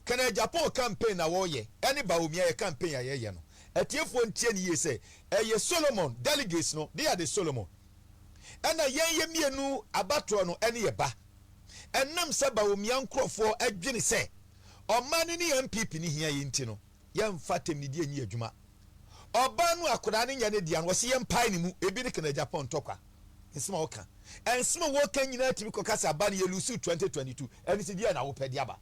Ken Agyapong campaign na wɔreyɛ ɛne Bawumia yɛ campaign a yɛyɛ no, atiefoɔ ntie no yie sɛ ɛyɛ Solomon delegates no, they are the Solomon, ɛna yɛn yɛ mmienu abatoɔ no ɛne yɛ ba. Ɛnam sɛ Bawumia nkorɔfoɔ ɛdwene sɛ ɔman no ne NPP no hia yɛn nti no, yɛmfa atɛmnidie nyi adwuma. Ɔbaa no akwadaa no nyɛ ne dea no, wɔse yɛmpae ne mu, ebi ne Ken Agyapong ntɔkwa. Nsɛm a wɔka, nsɛm a wɔka nyinaa tumi kɔka sɛ aba no yɛ lose 2022, ɛno nti deɛ na wopɛ de aba.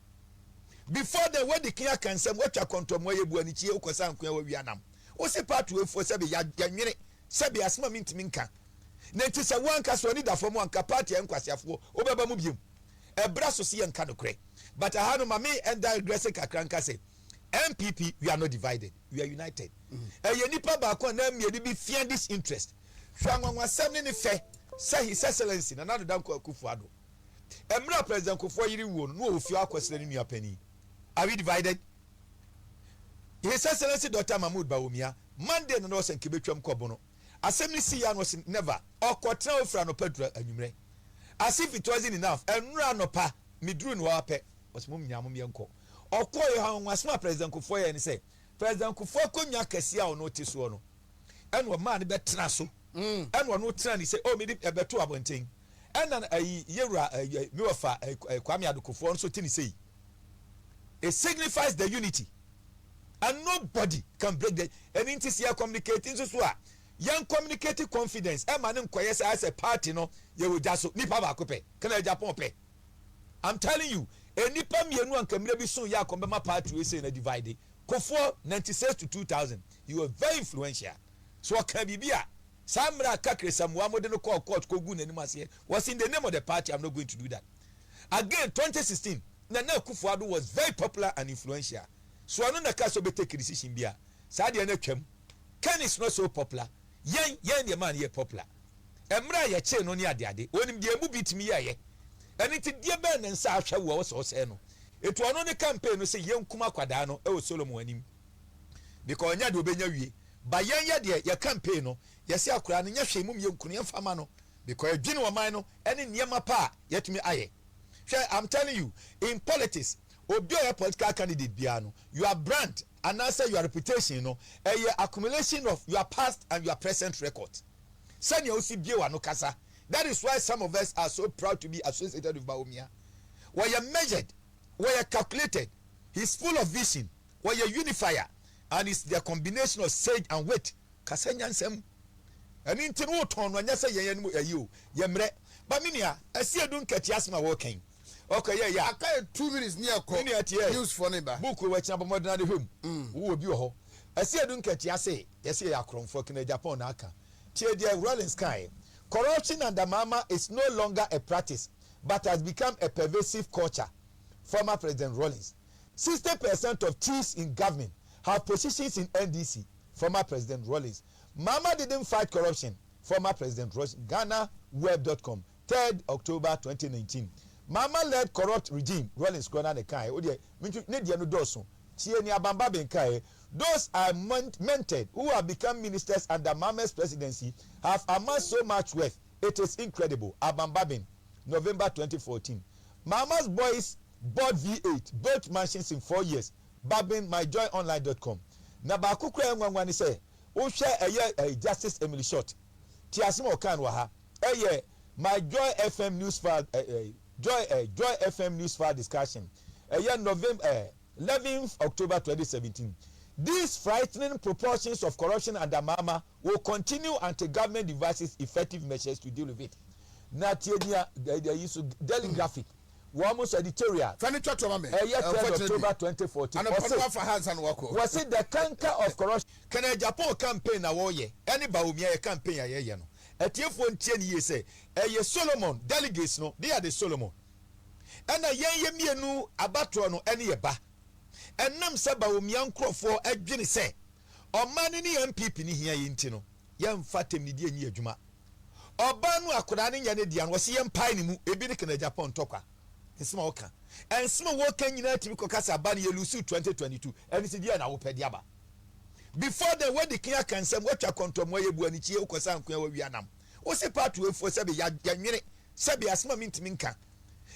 Before then wadi kan aka nsɛm, watwa kɔntɔmmoa, yɛbu anikyie, wokɔ sɛ ankoa wawia nam. Wose party weifoɔ sɛbe yɛnwene, sɛbe asɛm a mentumi nka. Na nti sɛ woanka sɛ ɔne da fam a nka party a nkwaseafoɔ wobɛba mu biom. Ɛbra so sɛ yɛnka nokorɛ. But aha no ma me digress kakra nka sɛ NPP we are not divided, we are united. Ɛyɛ nipa baako anaa mmienu bi fia this interest. Hwɛ anwanwasɛm ne ne fɛ sɛ His Excellency Nana Addo Dankwa Akufo-Addo mmerɛ a President Kufuor yere wuo no na ɔwɔ fie akɔsrɛ ne nua panin. Are we divided? His Excellency Dr. Mahmoud Bawumia Monday na na ɔsɛ nka ebetwam kɔ Bono. Asɛm no sii ya no ɔse never. Ɔkɔtena hɔ firi anɔpa duru anwummerɛ. As if it wasn't enough, ɛnora anɔpa meduru no hɔ ara pɛ ɔse mom nyinaa mom yɛnkɔ. Ɔkɔeɛ hɔ anwanwasɛm a President Kufuor yɛɛ ne sɛ President Kufuor akonnwa kɛseɛ a ɔno te soɔ no ɛna ɔmaa no bɛtena so. Ɛna ɔno tena ne sɛ oh mede ɛbɛto abɔnten. Ɛna ayi yɛwura ɛɛ me wɔfa ɛɛ Kwame Addo Kufuor nso te ne sei. It signifies the unity and nobody can break the ɛno nti sɛ yɛ communicate nso so a yɛn communicate confidence ɛma ne nkɔyɛ sɛ ayɛ sɛ party no yɛwɔ gya so nipa baako pɛ kana Japan pɛ. I'm telling you, nnipa mmienu a nka mmerɛ bi so yɛ akɔm bɛma party wei sei na divide. Kufuor 96 to 2000 he was very influential. So ɔka biribi a saa mmerɛ a Kakre Samoa mode no kɔɔ court kɔgu n'anim aseɛ was in the name of the party, I'm not going to do that again. 2016 Nana Akufo-Addo was very popular and influential, so ɔno na ka sɛ ɔbɛtake decision bi a saa deɛ no atwam. Ken is not so popular. Yɛn deɛ maa no yɛ popular mmerɛ a yɛkyee no ne adeade onim deɛ emu bi tumi yɛɛyɛ. Ɛno nti deɛ bɛn ne nsa ahwɛ wo a wɔsɛ ɔsɛe no etu ɔno ne campaign no sɛ yɛnkum akwadaa no ɛwɔ Solomon anim because ɔnyɛ deɛ ɔbɛnya wie ba yɛn yɛ deɛ yɛ campaign no yɛsɛ akwadaa no nyɛ hwee mum yɛnkunu yɛmfa ma no because yɛdwene ɔman no ɛne nneɛma pa a yɛtumi ayɛ. Hwɛ, I'm telling you, in politics obi a ɔyɛ political candidate biara no, your brand anaasɛ your reputation no ɛyɛ accumulation of your past and your present record, sɛnea osi bie w'ano kasa. That is why some of us are so proud to be associated with Bawumia. Wɔyɛ measured, wɔyɛ calculated, he is full of vision, wɔyɛ unifier and is the combination of sage and wit. Kasa nyansam ɛno nti no wotɔn no ɛnyɛ sɛ yɛn anim ɛyi o yɛ mmerɛ ba me nua ɛsi edu nkɛte asɛm a wɔɔka yi ɔkɔ yɛ yɛ aka yɛ 2 minutes ní ɛkɔ. Me nua tiɛ. News fɔ ne ba. Book wɔ akyina bɔmmɔden ade hwɛ mu wowɔ bi wɔ hɔ ɛsi edu nkɛte ase yɛsi yɛ akorɔmfoɔ kena Japan na aka tie deɛ Rawlings kae: "Corruption under Mahama is no longer a practice but has become a pervasive culture." Former President Rawlings. 60% of chiefs in government have positions in NDC. Former President Rawlings. "Mahama didn't fight corruption." Former President Rawlings. GhanaWeb.com, 3rd October 2019. "Mahama led corrupt regime." Rawlings kura na ne kan o deɛ ne deɛ no dɔɔso. Tie ni Alban Bagbin kae: "Those I mentored who have become ministers under Mahama's presidency have amassed so much wealth, it is incredible." Alban Bagbin, November 2014. "Mahama's boys bought V8, built mansions in 4 years." Bagbin, myjoyonline.com. Na baako kura nwanwa ni sɛ wohwɛ ɛyɛ Justice Emily Short ti asɛm a ɔkan wɔ ha ɛyɛ My Joy FM news file ɛ ɛ Joy Joy FM news file discussion ɛyɛ November 11th October 2017. "These frightening proportions of corruption under Mahama will continue until government devises effective measures to deal with it." Na tie nia ɛyi so Daily Graphic wɔn mo sɔ editorial. Fani twɛtwɛ ma mi. Ɛyɛ 3rd October 2014. Anapa no wafa ha nsa na wakɔ. Wɔsi the canker of corruption. Ken Agyapong campaign na wɔreyɛ ɛne Bawumia yɛ campaign a yɛyɛ no, atiefoɔ ntie ne yie sɛ ɛyɛ Solomon delegates no, they are the Solomon, ɛna yɛn yɛ mmienu abatoɔ no ɛne yɛ ba. Ɛnam sɛ Bawumia nkurɔfoɔ ɛdwene sɛ ɔman no ne NPP ne hia yɛn nti no yɛmfa tɛmnidie nyi adwuma. Ɔbaa no akwadaa no nyɛ ne dea no wɔsi yɛmpae ne mu ebi ne Ken Agyapong ntɔkwa. Nsɛm a wɔka, nsɛm a wɔka nyinaa tumi kɔka sɛ aba no yɛ lose 2022, ɛno nti deɛ na wopɛ de aba. Before then wadi kan aka nsɛm, watwa kɔntɔmmoa, yɛbu anikyie, wokɔ sɛ ankoa wawia nam. Wose party weifoɔ sɛbe yɛnwene, sɛbe asɛm a mentumi nka.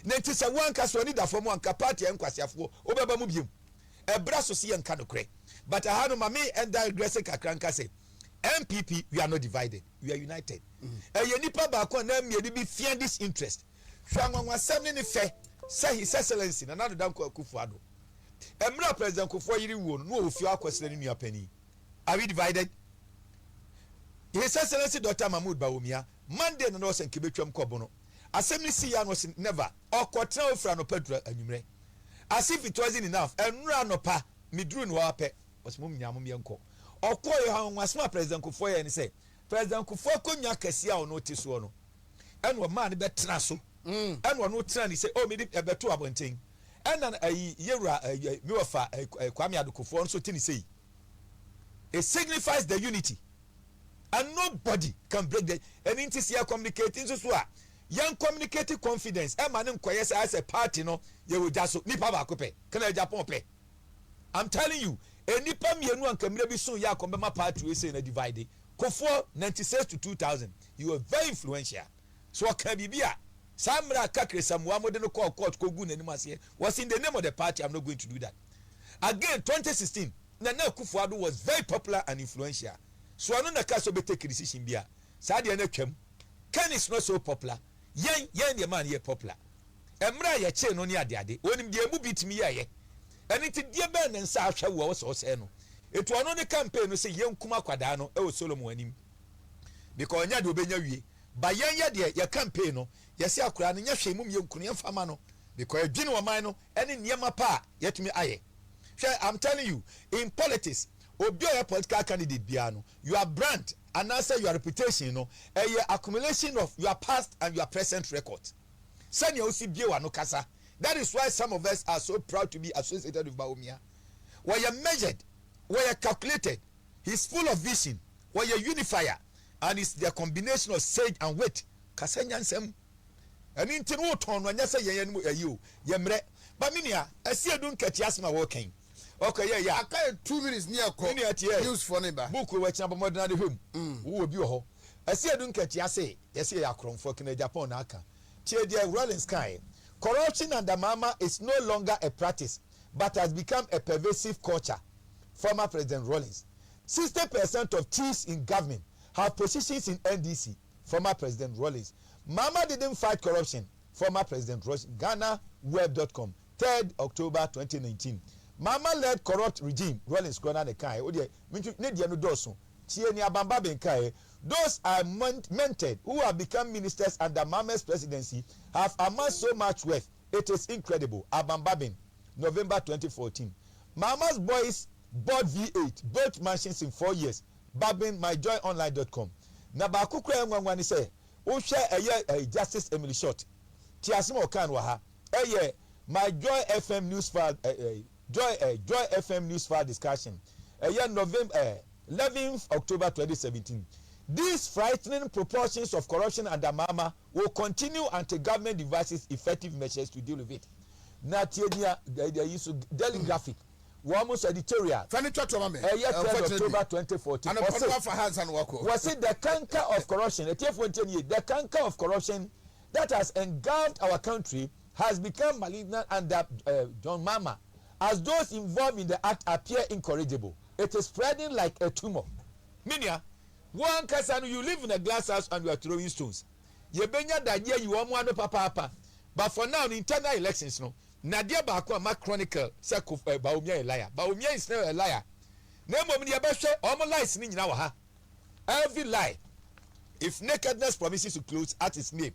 Na nti sɛ woanka sɛ ɔne da fam anka party a nkwaseafoɔ wobɛba mu biom. Ɛbra so sɛ yɛnka nokorɛ. But aha no ma me digress kakra nka sɛ NPP, we are not divided, we are united. Ɛyɛ nipa baako anaa mmienu bi fia this interest. Hwɛ anwanwasɛm ne ne fɛ sɛ His Excellency Nana Addo Dankwa Akufo-Addo, mmerɛ a President Kufuor yere wuo no, na ɔwɔ fie akɔsrɛ ne nua panin. Are we divided? His Excellency Doctor Mahmood Bawumia, Monday na na ɔsɛ nka ebetwam kɔ Bono. Asɛm no sii a na ɔse never. Ɔkɔtena hɔ firi anɔpa duru anwummerɛ. As if it wasn't enough, ɛnnora anɔpa meduruu ne hɔ ara pɛ, ɔse mom nyinaa mom yɛnkɔ. Ɔkɔeɛ hɔ anwanwasɛm a President Kufuor yɛɛ ne sɛ, President Kufuor akonnwa kɛseɛ a ɔno te soɔ no, ɛna ɔmaa no bɛtena so. Ɛna ɔno tena ne sɛ, oh mede ɛbɛto abɔnten. Ɛna ayi yɛwura me wɔfa Kwame Addo Kufuor nso te ne sei. It signifies the unity and nobody can break the ɛno nti sɛ yɛ communicate nso so a yɛn communicate confidence ɛma ne nkɔyɛ sɛ ayɛ sɛ party no yɛwɔ gya so nipa baako pɛ kana Japan pɛ. I'm telling you, nnipa mmienu anka mmerɛ bi so yɛ akɔm bɛma party wei sei na divide. Kufuor 96 to 2000, he was very influential. So ɔka biribi a saa mmerɛ a Kakre Samoa mode no kɔɔ court kɔgu n'anim aseɛ was in the name of the party. I'm not going to do that again. 2016, Nana Akufo-Addo was very popular and influential, so ɔno na ka sɛ ɔbɛtake decision bi a saa deɛ no atwam. Ken is not so popular. Yɛn deɛ maa no yɛ popular mmerɛ a yɛkyee no ne adeade onim deɛ emu bi tumi yɛɛyɛ. Ɛno nti deɛ bɛn ne nsa ahwɛ wo a wɔsɛ ɔsɛe no etu ɔno ne campaign no sɛ yɛnkum akwadaa no ɛwɔ Solomon anim because ɔnya deɛ ɔbɛnya wie ba. Yɛn yɛ deɛ yɛ campaign no, yɛsɛ akwadaa no nyɛ hwee mu yɛnkunu yɛmfa ma no because ɛdwene ɔman no ɛne nneɛma pa a yɛtumi ayɛ. Hwɛ, I'm telling you, in politics, obi a ɔyɛ political candidate biara no, your brand anaasɛ your reputation no ɛyɛ accumulation of your past and your present record, sɛnea osi bie w'ano kasa. That is why some of us are so proud to be associated with Bawumia. Wɔyɛ measured, wɔyɛ calculated, he is full of vision, wɔyɛ unifier and it's the combination of sage and wit. Kasa nyansam ɛne nti no wotɔn no ɛnyɛ sɛ yɛn anim ɛyi o yɛ mmerɛ ba mi nua ɛsi edu nkɛtɛ asɛm a wɔkɛn ɔkɔ yɛ yɛ a. Aka yɛ 2 minutes ní ɛkɔ. Mi nua tiɛ. News fɔ ne ba. Buku wɔ kyɛn abɔmɔden ade hwɛ mu wowɔ bi wɔ hɔ ɛsi edu nkɛtɛ ase yɛsi yɛ akorɔmfoɔ kene Japan na aka. Tie deɛ Rawlings kan: "Corruption under Mahama is no longer a practice but has become a pervasive culture." Former President Rawlings. 60% of chiefs in government have positions in NDC. Former President Rawlings. "Mahama didn't fight corruption." Former President Rawlings. GhanaWeb.com, 3rd October 2019. "Mahama led corrupt regime." Rawlings kura na ne kan o deɛ ne deɛ no dɔɔso. Tie ni Alban Bagbin kan: "Those are mented who have become ministers under Mahama's presidency have amassed so much wealth, it is incredible." Alban Bagbin, November 2014. "Mahama's boys bought V8, built mansions in 4 years." Bagbin, myjoyonline.com. Na baako kura nwanwa ni sɛ wohwɛ ɛyɛ ɛyɛ Justice Emily Short tí asɛm a ɔkan wɔ ha ɛyɛ My Joy FM news file, ɛ ɛ Joy FM news file discussion, ɛyɛ November 11th October 2017. "These frightening proportions of corruption under Mahama will continue until government devises effective measures to deal with it." Na tie nia ɛyɛ so Daily Graphic wɔn mo sɔ editorial. Fani twɛtwɛ ma mi. Ɛyɛ 3rd October 2014. Anapɔtɔ afa ha nsa na wakɔ. Wɔsi the canker of corruption, etiefo n tie nie, "The canker of corruption that has engulfed our country has become malignant under John Mahama. As those involved in the act appear incorrigible, it is spreading like a tumour." Minia wɔn ankasa no, you live in a glass house and you are throwing stones. Yɛbɛnya dadeɛ yi wɔn ano papaapa, but for now no, internal elections no nadeɛ baako a ma chronicle sɛ ko Bawumia yɛ liar. Bawumia is not a liar, na mmom no yɛbɛhwɛ wɔn lies ni nyinaa wɔ ha. Every lie, if nakedness promises to clothe at its name.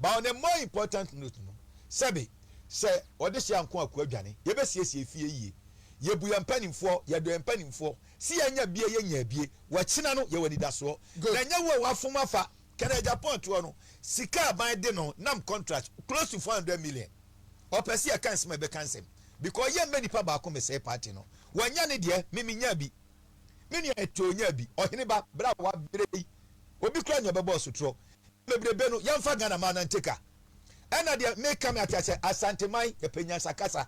But on a more important note no, sɛbi sɛ ɔde hyɛ anko akɔ adwane, yɛbɛsiesie fie yie. Yɛbu yɛn mpanimfoɔ, yɛdɔ yɛn mpanimfoɔ si yɛnya bie, yɛnya bie wɔkyina no, yɛwɔ anidasoɔ na ɛnyɛ wo a wafom afa kɛnɛ Japan toɔ no sika aban de no nam contract close to 400 million. Ɔpɛ sɛ yɛka nsɛm a ɛbɛka nsɛm because yɛn mɛ nipa baako mɛsɛɛ party no. Wɔnya ne deɛ mimi nya bi, me nua ɛte onya bi. Ɔhene ba bere a wabere yi, obi kura nea ɔbɛbɔ ɔsotorɔ bebrebe no, yɛmfa Ghana maa nante ka. Ɛna deɛ meka me ate sɛ Asanteman yɛpɛ nyansakasa,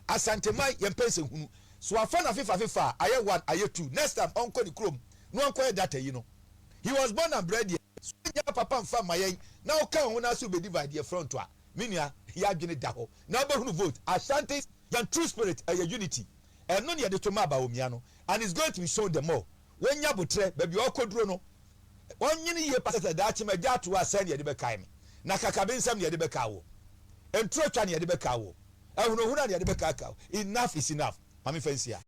Asanteman yɛmpɛ nsɛhunu so. Afa na fifa fifa a ayɛ one, ayɛ two. Next time ɔnkɔ ne kurom na ɔnkɔyɛ data yi no. He was born and bred here, so nya papa nfa ma yɛn na ɔka ho na so bɛ divide yɛ front a, me nua, yɛadwene da hɔ na wobɛhunu vote. Ashanti yɛn true spirit ɛyɛ unity. Ɛno na yɛde to maa Bawumia no and it's going to be shown the more wɔnya abotrɛ baabi a ɔkɔduro no, ɔnwene yie pa sɛ daakye magya ato hɔ a sɛn na yɛde bɛkae me? Na kakabe nsɛm na yɛde bɛkae wo? Nturo twa na yɛde bɛkae wo? Ahunahuna na yɛde bɛkaakae wo? Enough is enough. Ma memfa nsi ha.